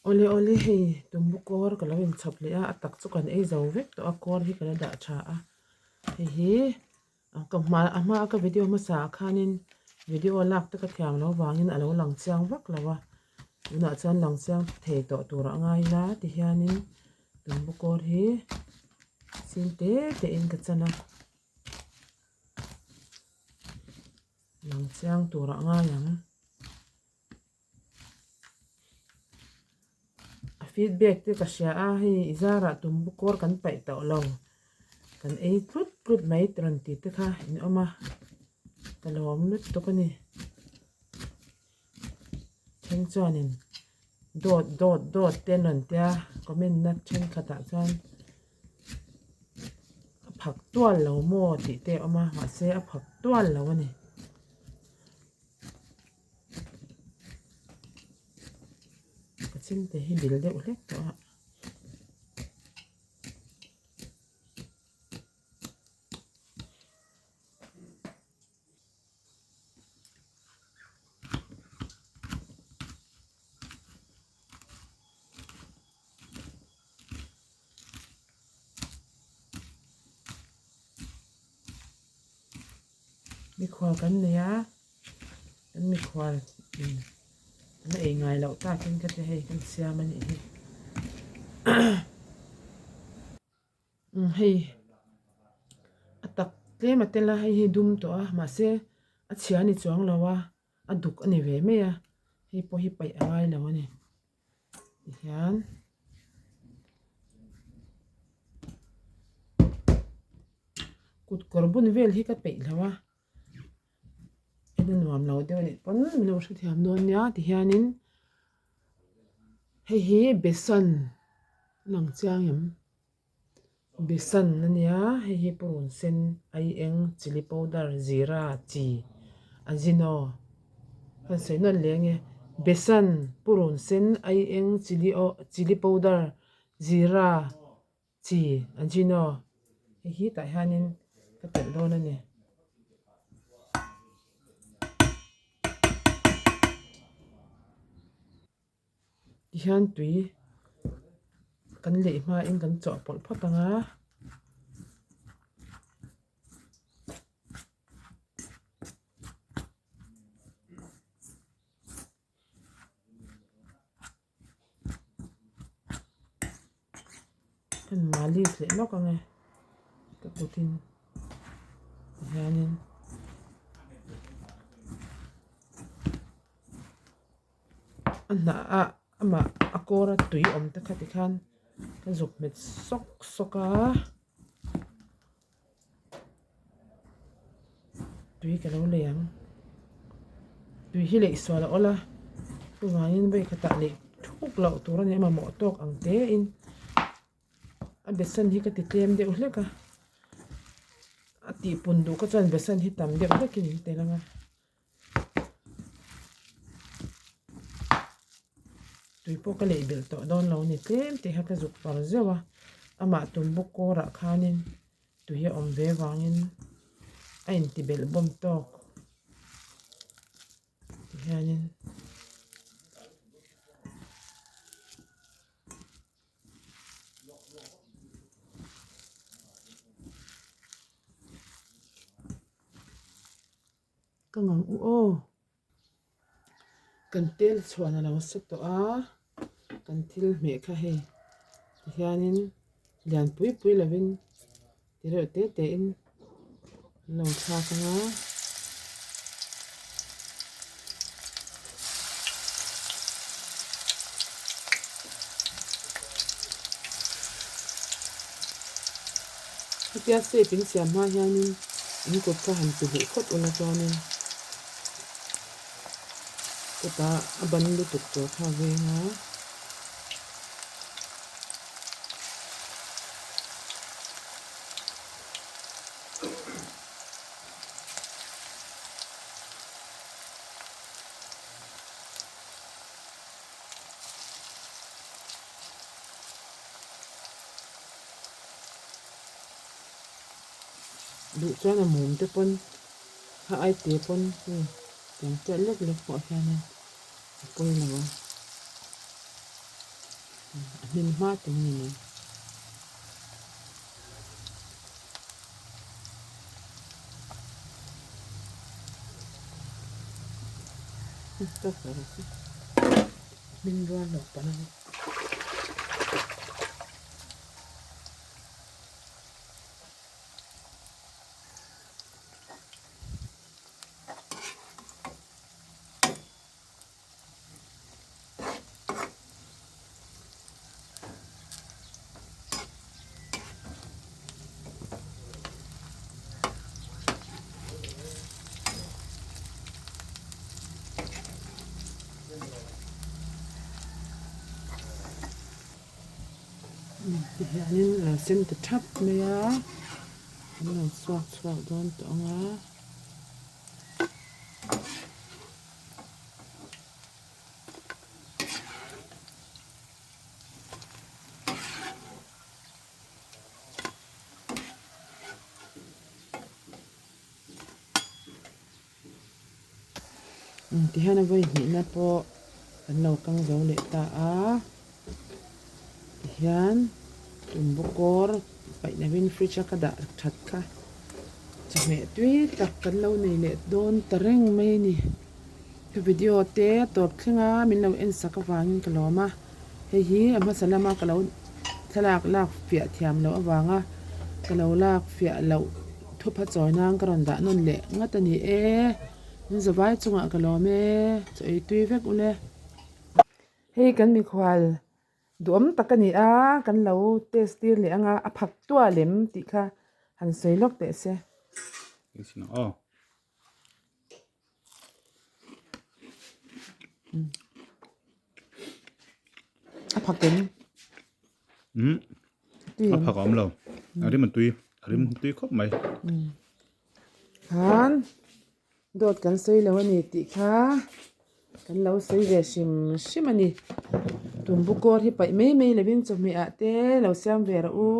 Awle awle hei tumbu kawr ka lo inchhawp leh a, a tak chu kan ei zo vek tawh a kawr hi ka la dah tha a hei hi ka hma a hmaa ka video hmasa ah khanin video lak te ka thiam loh avangin a lo lang chiang vak lo a tunah chuan lang chiang thei tawh tur a ngai ila tihianin tumbu kawr hi ching te te in ka chan a. Lang chiang tur a ngai ang. A feedback te ka hria a, hei i zarah tumbu kawr kan paih tawh lo. Kan ei tlut tlut mai rawn tih te kha in awm a, ka lawm lutuk a ni. Then chuanin dawt dawt dawt te an rawn tia comment na thenkhatah chuan a phak tual lo maw tih te a awm a mahse a phak tual lo a ni. Ka chemte hi bil deuh hlek tawh a. Mikhual kan nei a kan mikhual in an ei ngai loh takin ka ti hei kan siam a nih hi umm hei a tak tlem a tel a hei hi dum tawh a mahse a chhia a ni chuang lo a a duk a ni ve mai a hei pawh hi paih a ngai lo a ni tihian kut kawr bun vel hi ka peih lo a en a nuam lo deuh a nih pawn min lo hrethiam dawn nia tihianin hei hi besan a lang chiang em besan a nia hei hi purun sen aieng chilli powder zira chi ajino kan sawi nawn leh ang e besan purun sen aieng chilli aw chilli powder zira. Chi ajino hei hi tah hianin ka telh dawn a ni. Tihian tui kan leih hmain kan chawhpawlh phawt ang a. Kan malis leh lawk ang e ka kutin tihianin a hnah ah amah a kawr a tui awm te kha tikhan ka zuk hmet sawk sawk a. Tui ka lo lei ang. Tui hi leih sual a awl a, chuvangin vawi khatah leih thuk loh tur a ni a mamawh tawk ang tein a besan hi ka ti tlem deuh hlek a, a tihpun duh kha chuan besan hi tam deuh hlekin in tel ang a. Tui pawh ka leih belh tawh dawn lo a ni tlem tih kha ka zuk far zeuh a amah tum bawk kawrah khanin tui a awm ve vangin a inti belh bawm tawk tihianin. Ka ngang u aw. Kan tel chhuan a lo sa tawh a, kan thil hmeh kha hei tihianin lian pui pui lovin ti reuh te te in an lo thlak ang a. Hetia shape in siam hma hianin in kut kha han ti huh phawt ula chuanin kutah a ban lutuk tur kha a veng a. Duh chuan a mum te pawn a ai te pawn hei tiang chiah lek lek pawh hianin a pawi lo a. A hmin hma teng a ni mai. Hmin rual loh palh a ni. Tihianin a lo sen ta thap mai a, an lo chhuak chhuak dawn tawh ang a. Tihian a vawi hnihna pawh kan lo kang zo leh ta a tihian tumbu kawr paih lovin fridge a ka dah that kha chawhmeh tui tak kan lo nei leh dawn ta reng mai a ni ka video te a tawp thleng a min lo en sak avangin ka lawm a hei hi a hmasa lama ka lo thlalak lak fiah thiam loh avanga ka lo lak fiah loh thupha chawi nan ka rawn dah nawn leh ngat a ni e min zavai chungah ka lawm e chaw ei tui vek ule. Hei kan mikhual duhawm tak a ni a kan lo test tir leh anga a phak tual em tih kha han sawi lawk teh se. A phak em? A phak a awm lo. A rim a tui. A rim tui khawp mai. Khan dawt kan sawi lo a ni tih kha kan lo sawi ve hrim hrim a ni. Tumbu kawr hi paih mai mai lovin chawhmeh ah te lo siam ve rawh u.